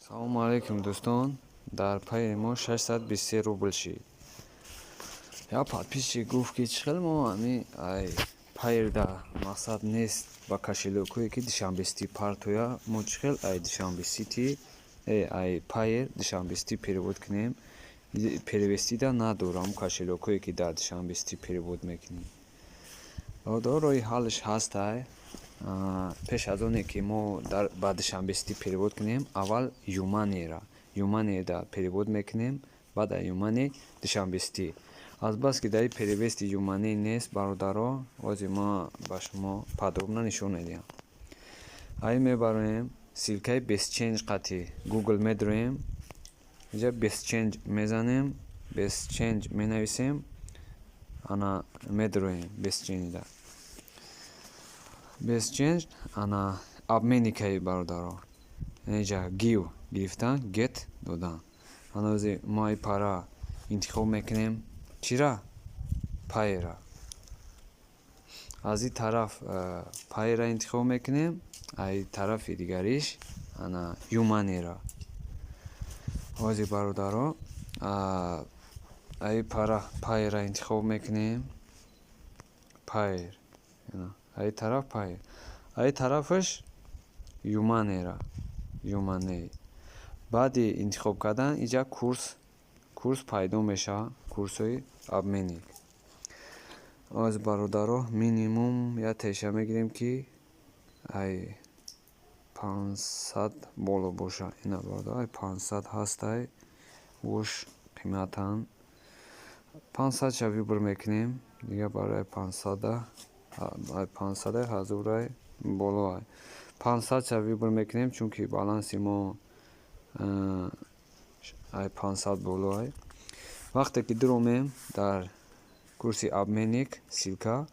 Салому алейкум, дӯстон. Дар пайи мо 623 рубл шид. Як подписчик гуфт, ки чӣ хел мо ами ай Payeer-да мақсад нест ба кошелёкое, ки Душанбе Сити партоя, мо чӣ хел ай Душанбе Сити, ай Payeer Душанбе Сити перевод кунем? Перевести-да надорам кошелёкое, ки дар Душанбе Сити перевод мекунем. Бародаро, роҳи ҳаллаш ҳастай. Пеш аз оне ки мо ба Душанбе Сити перевод кунем, аввал ЮMoney-ра, ЮMoney-да перевод мекунем, баъд ай ЮMoney Душанбе Сити. Азбаски дар перевести ЮMoney нест, бародаро, ҳозир ма ба шумо подробно нишон медиҳам. Ай мебароем ссылкаи BestChange, қати Google медроем, инҷа BestChange мезанем, BestChange менависем, ана медроем BestChange-да. BestChange ана обменникаи, бародаро. Инҷа give гирифтан, get додан. Ана ҳозир мо ай пара интихоб мекунем чира? Payeer-а. Аз ин тараф Payeer-а интихоб мекунем, ай тарафи дигариш ана ЮMoney-ра. Ҳозир, бародаро, ай пара Payeer-а интихоб мекунем. Payeer. Ай тараф Payeer. Ай тарафаш ЮMoney-ра. ЮMoney. Баъди интихоб кардан инҷа курс пайдо мешавад, курсҳои обменник. Оз, бародаро, минимум як теша мегирем, ки ай 500 боло боша. Ина, бародаро, ай 500 ҳастай, уш қиматан. 500-ша выбор мекунем, дига барои 500-а, ай 500-ай ҳазорай болоай. 500-ша выбор мекунем, чунки баланси мо ай 500 болоай. Вақте ки дуромем дар курси обменник, ссылка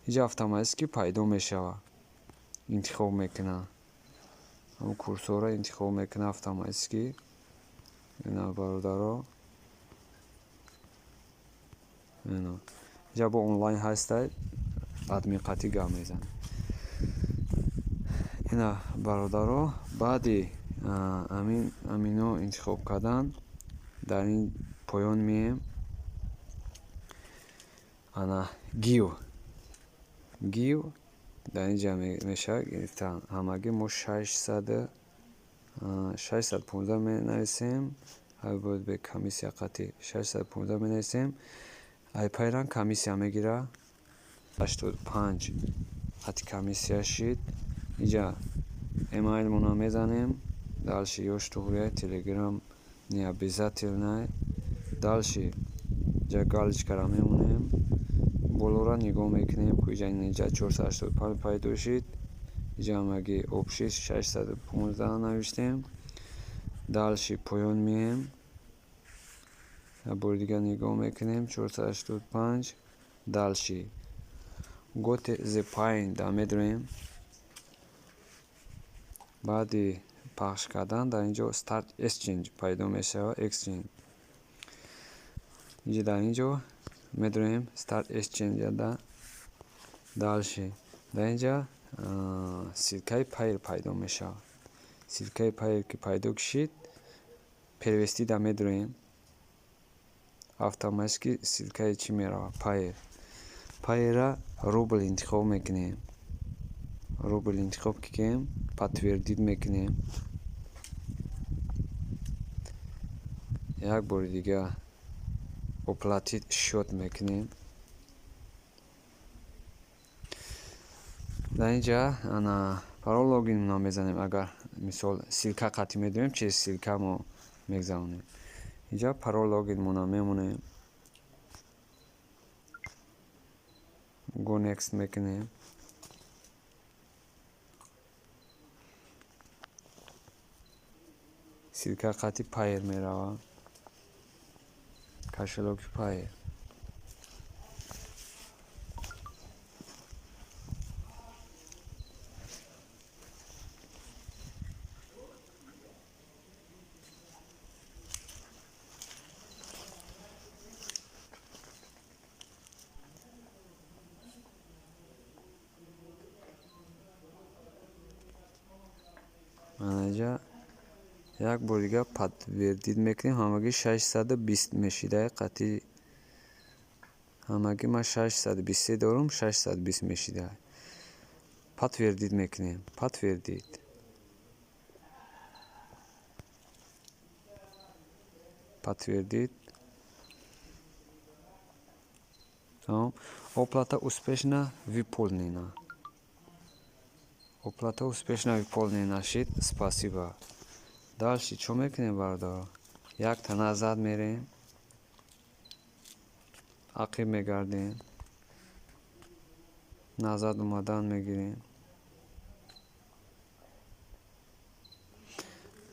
инҷа автоматически пайдо мешавад. Интихоб мекунад. Ҳамон курсҳоро интихоб мекунад автоматически. Ина, бародаро. Ина. Инҷа бо онлайн ҳастай, админ қатъи гап мезанад. Ина, бародаро, баъди амино интихоб кардан дар ин поён меем. Ана give. Give дар инҷа мешавад гирифтан. Ҳамагӣ мо 615 менависем. Ай бояд бе комиссия қатъи 615 менависем. Ай Payeer-ан комиссия мегирад. 85 қатъи комиссия шид. Инҷа эмайлмона мезанем. Дальше ёш туғрия, Телеграм не обязательно. Дальше инҷа галочкаро мемонем. Болоро нигоҳ мекунем, ку инҷа инҷа 485 пайдо шид. Инҷа ҳамагӣ общий 615 навиштем. Дальше поён меем. Як бори дигар нигоҳ мекунем 485. Дальше go to the pay да медроем. Баъди пахш кардан дар инҷо start exchange пайдо мешавад, exchange. Инҷа дар инҷо медроем start exchange да. Дальше дар инҷа ссылкаи Payeer пайдо мешавад. Ссылкаи Payeer ки пайдо кишид, перевести да медроем. Автоматически ссылкаи чӣ меравад? Payeer. Payeer-а рубл интихоб мекунем. Рубл интихоб ки кунем, подтвердить мекунем. Як бори дигар оплатить счет мекунем. Дар инҷа ана парол, логинро мезанем. Агар мисол ссылка қатъи медорем, через ссылка мо мегзаронем. Инҷа парол, логинмона мемонем. Go next мекунем. Ссылка қатъи Payeer меравад. Кошелёки Payeer. Ана инҷа Як бор дига подтвердить мекунем, ҳамагӣ 620 мешида қатъи. Ҳамагӣ ман 623 дорум, 620 мешида. Подтвердить мекунем. Подтвердить. Подтвердить. Тамом. Оплата успешно выполнена. Оплата успешно выполнена шид. Спасибо. Дальше чо мекунем, бародаро? Якта назад мерем. Ақиб мегардем. Назад омадан мегирем.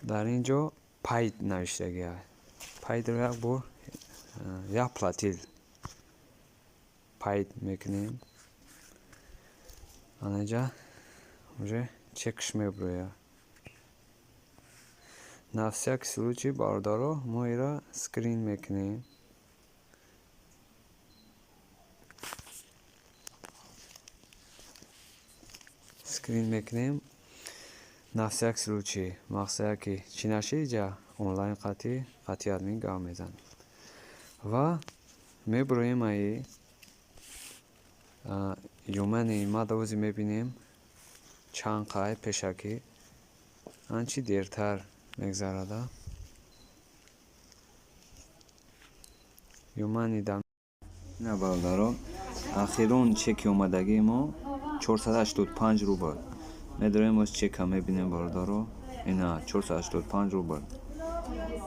Дар ин ҷо paid навиштагиаст. Paid-ро як бор я платил. Paid мекунем. Анаҷа уже чекш меброяд. На всякий случай, бародаро, мо ира скрин мекунем. Скрин мекунем. На всякий случай, мақсад ки чӣ нашид, иҷа онлайн қатъи админ гап мезанем. Ва меброем аи ЮMoney ма дози мебинем чанд қай пешакӣ анчи дертар мегзарада. ЮMoney да ина бародаро, ахирон чеки омадагии мо 485 рубл. Медорем оз чека мебинем, бародаро. Ина 485 рубл.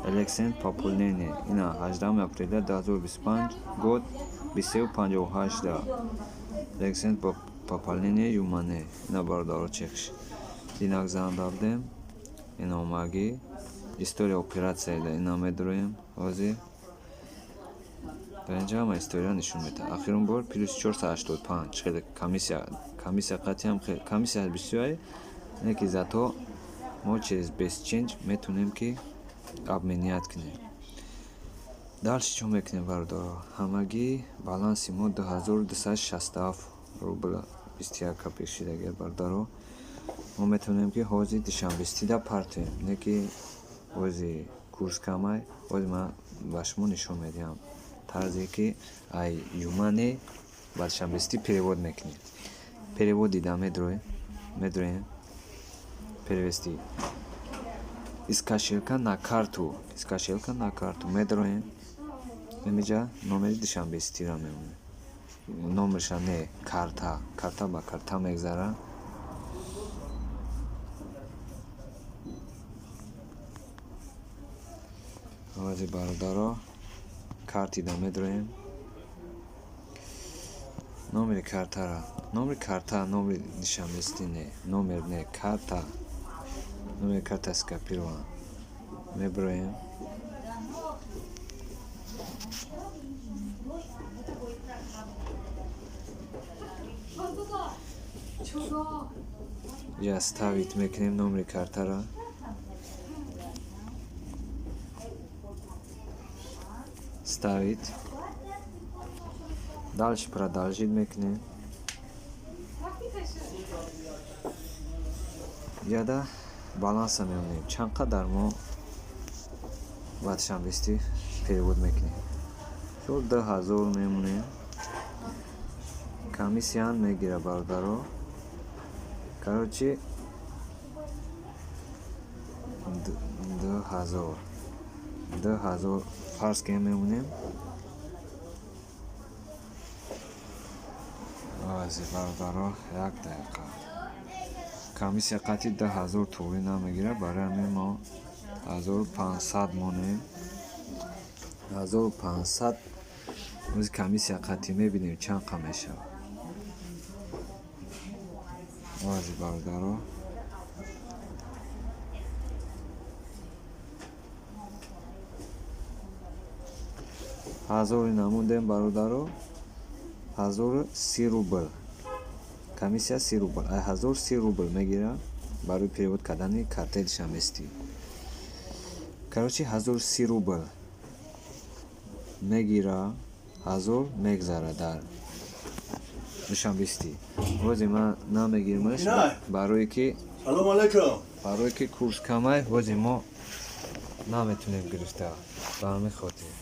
Элексент пополнение. Ина 18 апреля 2025 год 23:58 да. Элексент пополнение ЮMoney. Ина бародаро чекш. Динак занда будем. Ина омаги. История операция да ина медроем. Ози. Дар инҷа ҳама история нишон медиҳад. Ахирон бор плюс 485. Хеле комиссия қатъиам комиссия бисёр, не ки зато мо через BestChange метавонем ки обменять кунем. Дальше чо мекунем, бародаро? Ҳамагӣ баланси мо 2267 рубл 21 копеек шидагиад, бародаро. Мо метавонем ки ҳозир Душанбе-Ситида партоем, не ки ҳозир курс камай. Ҳозир ман ба шумо нишон медиҳам тарзе ки ай ЮMoney ба Душанбе-Сити перевод мекунем. Перевод дида медроем. Перевести из кошелька на карту, из кошелька на карту медроем. Инҷа номери Душанбе-Ситиро мемонем. Номерша не, карта, карта ба карта мегзара. Ҳозир бародаро картида медроем. Номери картара, номери карта, номери Душанбе-Сити не, номер не, карта. Номери карта скопирован. Меброем. Я ставить мекунем номери картара. Ставить. Дальше продолжить мекунем. Яда баланса мемонем. Чанд қадар мо ба Душанбе-Сити перевод мекунем? 2000 мемонем. Комиссиян мегира, бародаро. Короче, 2000. 2000 фарз кунем мемонем. Ҳозир бародаро, як дақиқа. Комиссия қатъи 2000 туғри намегирад, барои ҳамин мо 1500 монем. 1500 ози комиссия қатъи мебинем чанд қа мешавад. Ҳозир бародаро. Ҳазори намудем, бародаро. 1030 рубл. Комиссия 30 рубл. Ай 1030 рубл мегирад барои перевод кардани картаи Душанбе-Сити. Короче, 1030 рубл мегира, 1000 мегзара дар Душанбе-Сити. Ҳозир ман намегирмаш барое ки Салом алейкум. Барое ки курс камай, ҳозир мо Наметунем гирифта, ба ҳамин хотир.